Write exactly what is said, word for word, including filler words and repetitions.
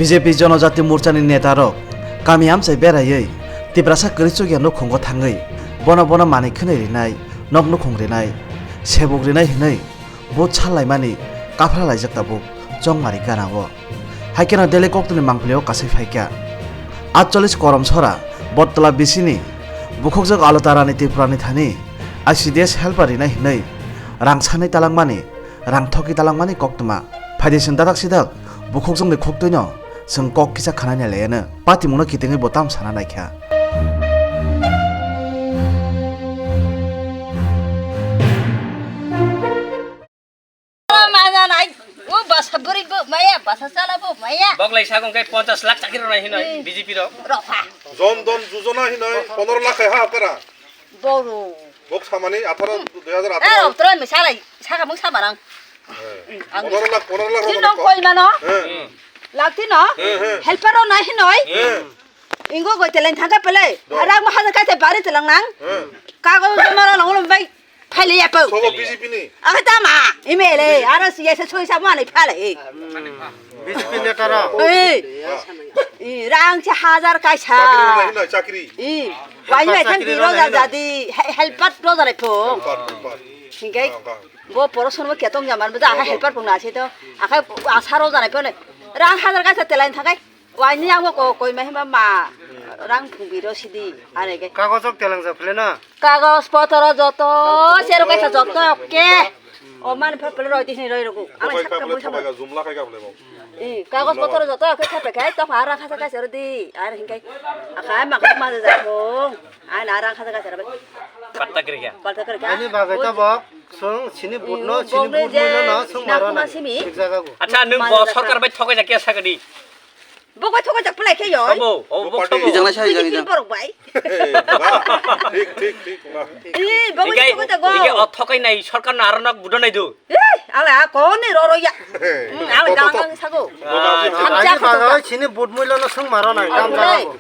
B J P Jonojati Morchani netarok kami amchai beraiwi Tiprasa kwrwi chukya nukhungo thangwi bono bono manwi khwnwi rinai, nok nukhung rinai, sebuk rinai hwnwi vote sallaimani kaphra laijak tabuk chongmari ganao. Hai kheno Delhi koktwni mangpilio kasai phaikha. Atchollis Korom Sora Bottola bisini bukhukjak Alotarani Tripurani thani I C D S helper rinai hwnwi rang sanwi talangmani, rang thokwi talangmani koktwma. Phaidi chwng dadak sidak bukhukjakni khuktwino chwng kok kisa khwnani laiano. Patimungno kitingwi bo tam sana naikha. Maya nai, o basa bwrwi bo maya, basa chala bo maya. Bok lai sagong khe ponchas lakh chakri rwnai hinoi Hmm. B J P rok. Rokha. Jon don jojona hinoi pondro lakh ha para. Boru. Bok samani atharo, dui hajar atharo. Eh, rok tro mi salai, saka mung samarang. Eh, Ang- pondro lakh, pondro lakh Tin rok nong koi mano? Eh. Lak tin no? Eh, eh. Helper rok nai hinoi. Eh. Ingo goi teleng thangka pele. Do. Arang mo hajar kaisa bari telang nang. Eh. Kago jomara nang ulo bai. Phaile ya pau. Sobo B J P ni. Aga tama. Imele. Aro si ese soi sa mane phale. B J P netarok. Eh. Eh, rang se hajar kaisa. Chakri hinoi, chakri. Eh. Wai mai Helper thang chakri biro rok ja hinoi. Jadi. He-, helper ro jare pho. Helper, helper. Hingai. Ah, bang. Bo poro sono ketong jaman bo ja helper pung na se to. Akai asaro jare pho ne. Rang hajar kaisa teleng thakai. Waini yango ko koi ma hima ma rang phungbiro sidi arege. Kagojok telangjak philena? Kagoj potoro joto sero kaisa joto okke. O mani phar pele roi tihni roi rogo. Ang Bokai sakka kable bui sama. Thabai ga jumla khai kable bo. I kagoj potoro joto okke khape khai to phar rang khasa kaisa rodi. Ar hinkai akai ma khak ma ja thong. Ai na rang khasa kaisa rodi. Patta kiri kya? Patta kiri kya? Ani bagai ta bok sung sini but no sini but no no sung maro na. Simi. Ek jaga go. Acha nung bo sarkar bai thokai ja kya sagadi. Bo bai thokai jak phlai khe yo. Sobo, o bo sobo. Ijang lai sa, ijang, ijang. Borok bai. Ba, thik, thik, thik, ba. Ih, bo bai thokai jak go. Ike o thokai nai sarkar na arok budo nai do. Ih, ala ko ni ro ro ya. Hmm, ala to, to, to. Gang gang sago. Ani bagai sini but muilo no sung maro nai, gam jago.